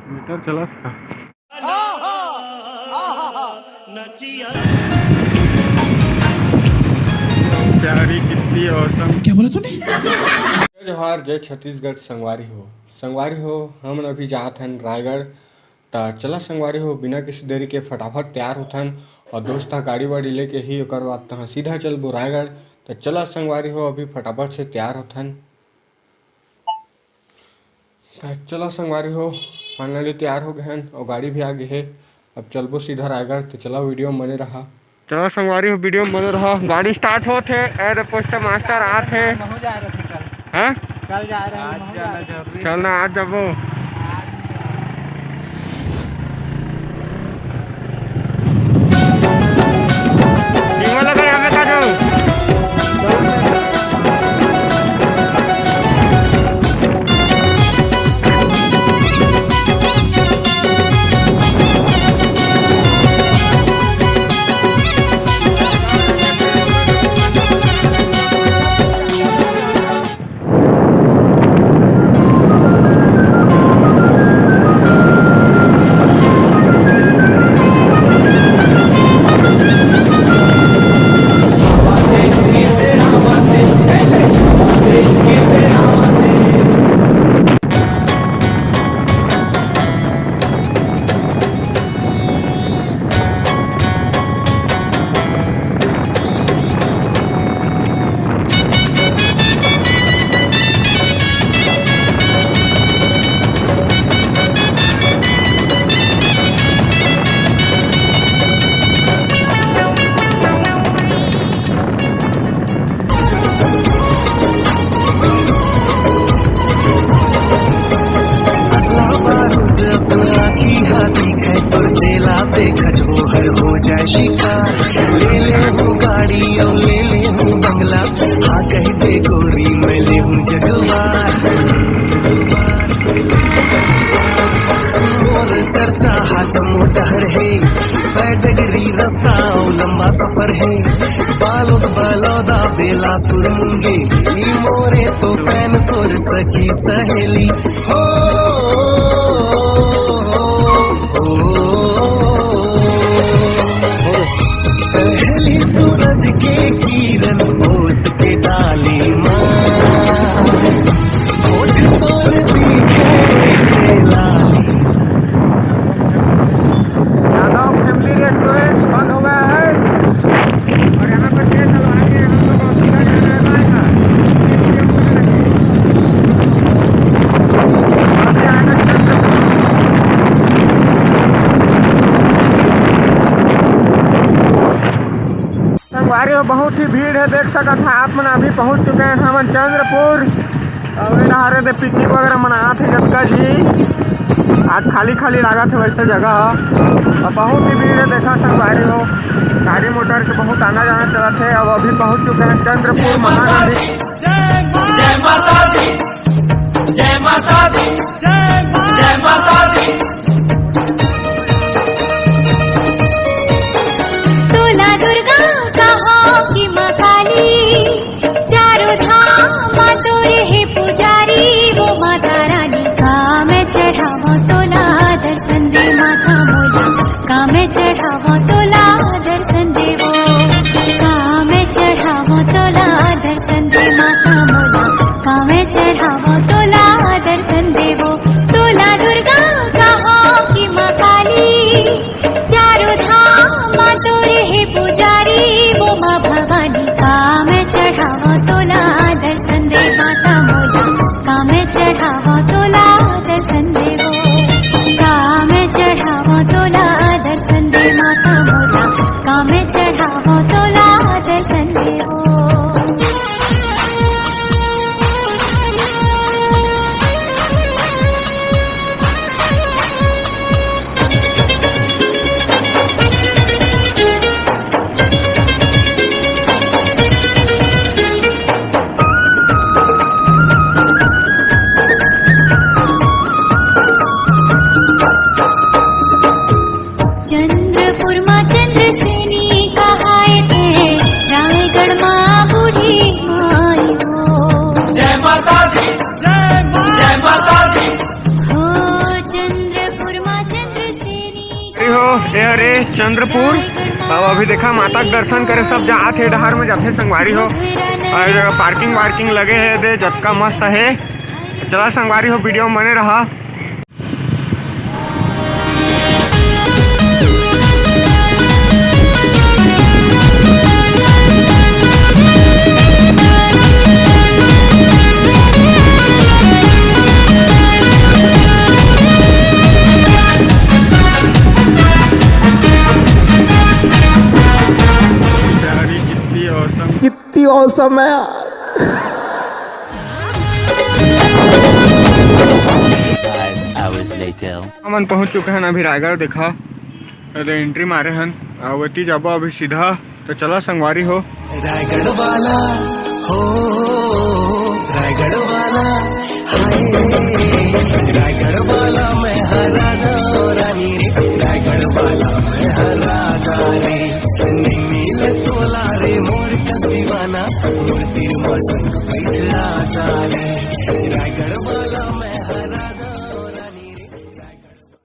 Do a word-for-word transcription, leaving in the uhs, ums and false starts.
Metre चला था। प्यारी कितनी औसम। क्या बोला तूने? जय जोहार, जय छत्तीसगढ़ संगवारी हो। संगवारी हो, हमन अभी जात हन रायगढ़। त चला संगवारी हो, बिना किसी देरी के फटाफट तैयार होथन। और दोस्त ह गाड़ी वाड़ी लेके ही, ओकर बाद तहाँ सीधा चलबो रायगढ़। त चला संगवारी हो, अभी फटाफट से तैयार होथन। त चला संगवारी हो, finally तैयार हो गए हन और गाड़ी भी आ गई है। अब चलबो सीधा रायगढ़। तो चला, वीडियो में बने रहा। चला संगवारी हो, वीडियो में बने रहा। गाड़ी स्टार्ट होत हे। अरे, पोस्ट मास्टर आत हे। महू जा रहे थे कल। हाँ? कल जा रहे हैं, आज महू जा जाना रहे हैं। जरूरी चल ना, आज जाबो। धीमा लगा, यहाँ पे आ जाओ। असला बारूद असन आँखी हा दिखे तोर चेला, देखच ओहर हो जाए शिकार। ले ले हूँ गाड़ी अउ ले ले हूँ बंगला, हाँ कहि दे गोरी मैं ले हूँ जगवार। सुन मोर चर्चा हा जम्मो डहर हे, पैदगरी रस्ता अउ लंबा सफर हे। बालोद बलौदा बेलासपुर मुंगेर, ई मोरे तो फैन तोर सखी सहेली। हो, पहली सूरज के किरण ओस के डाली मा, होठ तोर दिखे से लाली। यादव फैमिली रेस्टोरेंट बंद हो गया है और यहाँ पे तेल डलवा के हम लोग अब सीधा जाना है बाय का। संगवारी हो, बहुत ही भीड़ है, देख सकत है आप मन। अभी पहुँच चुके हैं हमन चंद्रपुर। अउ ए डहारे दे पिकनिक वगैरह मनात हे जतका जी। आज खाली खाली लागत हे वैसे जगह ह। अउ बहुत ही भीड़ हे, देखा संगवारी हो, गाड़ी मोटर के बहुत आना जाना चलत हे। अब अभी पहुंच चुके हैं चंद्रपुर महानदी। जय माता दी, जय माता दी, जय माता दी। तोला दुर्गा कहो कि माँ काली, चारों धाम तोरे हे पुजारी, वो माता रानी का मैं चढ़ावो तोला दर्शन दे माता मोला, का मैं चढ़ावो तोला दर्शन दे वो, का मैं चढ़ावो तोला दर्शन दे माता मोला, का मैं चढ़ावो तोला दर्शन दे वो। अरे चंद्रपुर, अब अभी देखा माता के दर्शन करे सब जात हे, डहर में जाथे संगवारी हो। और पार्किंग वार्किंग लगे हे दे, जतका मस्त हे। चला संगवारी हो, वीडियो में बने रहा। प्यारी, कितनी औसम। कितनी औसम है यार। Five hours later. हमन पहुंच चुके हन अभी रायगढ़। देखा, अरे एंट्री मारे हन, अउ एती जाबो अभी सीधा। तो चला संगवारी हो। रायगढ़ वाला, हो, रायगढ़ वाला, हाय, रायगढ़ वाला मैं हरा दो रानी रे, रायगढ़ वाला मैं हरा जा रे, नहीं मिले तोला रे मोर कस दीवाना, मोर तीर मसंग बैठ राजा रे, रायगढ़ वाला।